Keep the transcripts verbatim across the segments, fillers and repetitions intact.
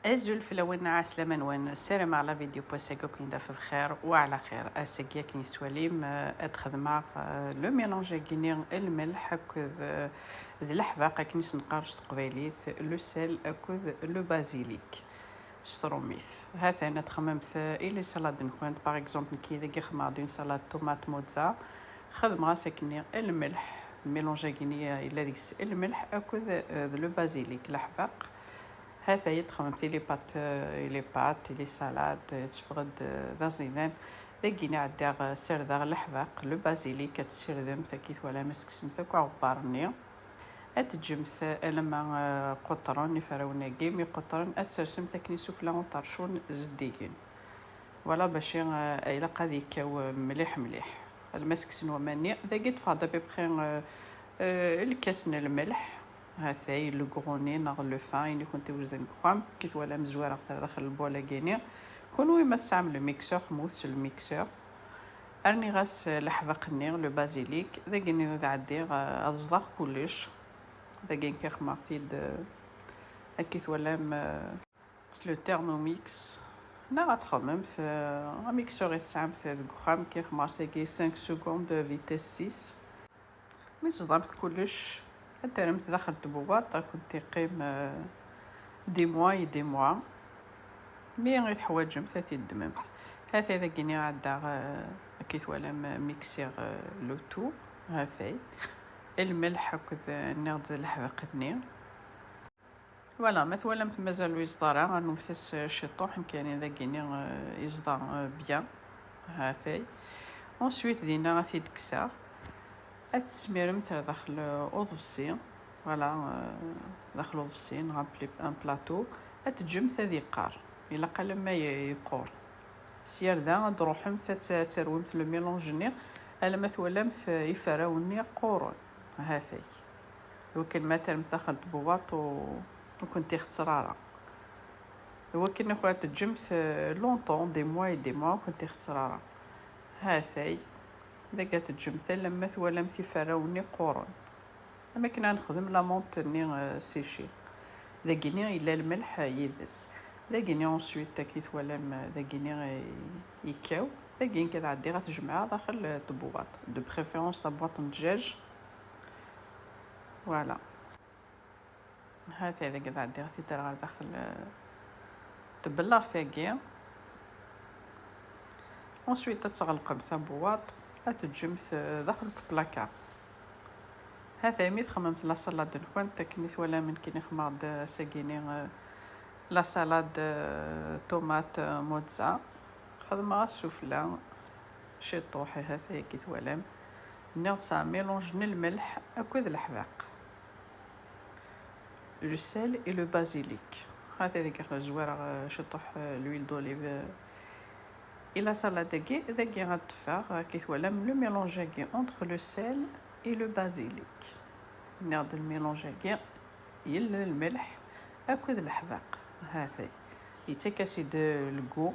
Azul fell-awen, ɛeslama-nwen. Ssarameɣ la vidéo n wass-agi ad ken-id-taf bxir wa ɛla xir. Ass-agi akken i tettwalim, eh, ad xedmeɣ, eh, le mélange-agi-nni n lmelḥ akked, eh, d leḥbaq akken i s-neqqar s teqbaylit, le sel akked le basilic s trumit. Ha-t-an ad txemmemt, eh, i les salades-nkent. Par exemple, nekki dagi xedmeɣ-d une salade tomate mozza, xedmeɣ-as akkenni lmelḥ, mélange-agi-nni, eh, yella deg-s lmelḥ akked, eh, d le basilic, leḥbaq. Ha-t-ay ad txedmemt i les pâtes, i les pâtes, i les salades, ad teffeɣ-d, eh, d aẓidan. Dagi-nni ɛeddaɣ, eh, ssardeɣ leḥbaq, le basilic, ad tessirdemt, akka i twalam, ad s-tekksemt akk aɣebbar-nni. Ad teǧǧemt, eh, alamma, eh, qutren iferrawen-agi, mi qutren ad tsersemt akken isufella uṭercun zeddigen. Voilà, bac, eh, ilaq ad yekkaw, eh, mliḥ mliḥ. Alma sseksen waman-nni, dagi ṭṭfeɣ-d à peu près, eh, eh, lkas n lmelḥ. Ha-t-ay, le gros-nni neɣ le fin, ayen i kent-iwejden deg uxxam, kif twalam zwareɣ-t ar daxel n lbol-agi-nni. Kunwi ma tesɛam le mixeur, xedmet-t s le mixeur. Rniɣ-as leḥbaq-nni, le basilic, dagi-nni ad ɛeddiɣ, eh, ad ẓḍeɣ kullec. Dagi nekk xedmeɣ-t-id, eh, akka i twalam, eh, s le Thermomix. Neɣ ad txedmemt, eh, amixeur i tesɛamt deg uxxam, akka xedmeɣ-t dagi cinq secondes, vitesse six. Mi teẓḍamt kullec, ad terremt daxel tbewwaṭ, ad kent-iqqim, euh, des mois et des mois. Mi i teḥwaǧemt, ad t-id-ddmemt. Ha-t-ay dagi-nni ɛeddaɣ, euh, akka i twalam, euh, mixeɣ, euh, le tout. Ha-t-ay. Lmelḥ akked, euh, nniɣ-d d leḥbaq-nni. Voilà, ma twalamt mazal ur yeẓḍa ara, rnumt-as ciṭuḥ, nekk yani dagi-nni, euh, yeẓḍa, euh, bien. Ha-t-ay. Ensuite, dinna ad t-id-kkseɣ. Ad tesmiremt ar daxel, euh, uḍebsi. Voilà, euh, daxel uḍebsi, neɣ un pli-, un plateau. Ad teǧǧemt ad yeqqar. Ilaq alamma ye-, yeqqur. Sya ar da ad d-truḥemt ad t-, ad terwimt le mélange-nni, alamma twalamt, euh, iferrawen-nni qquren. Ha-t-ay. Iwakken ma terremt daxel tbewwaṭ u-, ur kent-ixetter ara. Iwakken akk ad teǧǧemt, euh, longtemps, des mois et des mois, ur kent-ixetter ara. Ha-t-ay. Dagi ad teǧǧemt alamma twalamt iferrawen-nni qquren. Am akken ad nexdem la menthe-nni, euh, séchée. Dagi-nni yella lmelḥ yid-s. Dagi-nni ensuite, akka i twalam, euh, dagi-nni, euh, yekkaw. Dagi nekk ad ɛeddiɣ ad t-jemɛeɣ daxel, euh, tbewwaṭ. De préférence tabewwaṭ n ddjaj. Voilà. Ha-t-ay dagi ad ɛeddiɣ ad t-id-rreɣ ɣer daxel, euh, tbellart-agi. Ensuite, ad tɣelqem tabewwaṭ, ad teǧǧemt, euh, daxel n placard. Ha-t-ay mi txemmemt la salade-nkent, akken i twalam nekkini xemmeɣ-d, euh, ass-agi-ni, euh, la salade, euh, tomate, euh, mozza. Xedmeɣ-as sufella, ciṭuḥ, ha-t-ay akka i twalam. Nniɣ tesɛa mélange n lmelḥ akked leḥbaq. Le sel et le basilic. Ha-t-ay dagi zwireɣ, euh, ciṭuḥ, euh, l'huile d'olive, euh, i la salade-agi, dagi ad teffeɣ, akka i twalam, le mélange-agi entre le sel et le basilic. Nniɣ-d le mélange-agi, yella lmelḥ akked leḥbaq. Ha-t-ay. Yettak-as-id le goût.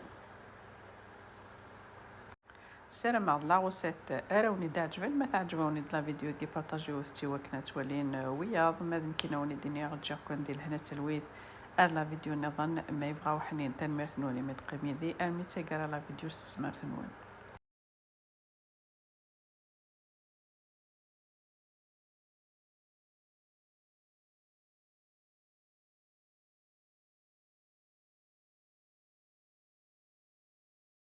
Ssarameɣ d la recette ara wen-id-ɛeǧben. Ma teɛǧeb-awen-id la vidéo-agi, partagiwet-tt i wakken ad tt-walin, euh, wiyaḍ. Ma d nekkini ad wen-id-iniɣ, ǧǧiɣ-ken di lehna d talwit ar la vidéo nniḍen, ma yebɣa uḥnin. Tanemmirt-nwen imi d-teqqim yid-i armi d taggara la vidéo s tezmert-nwen.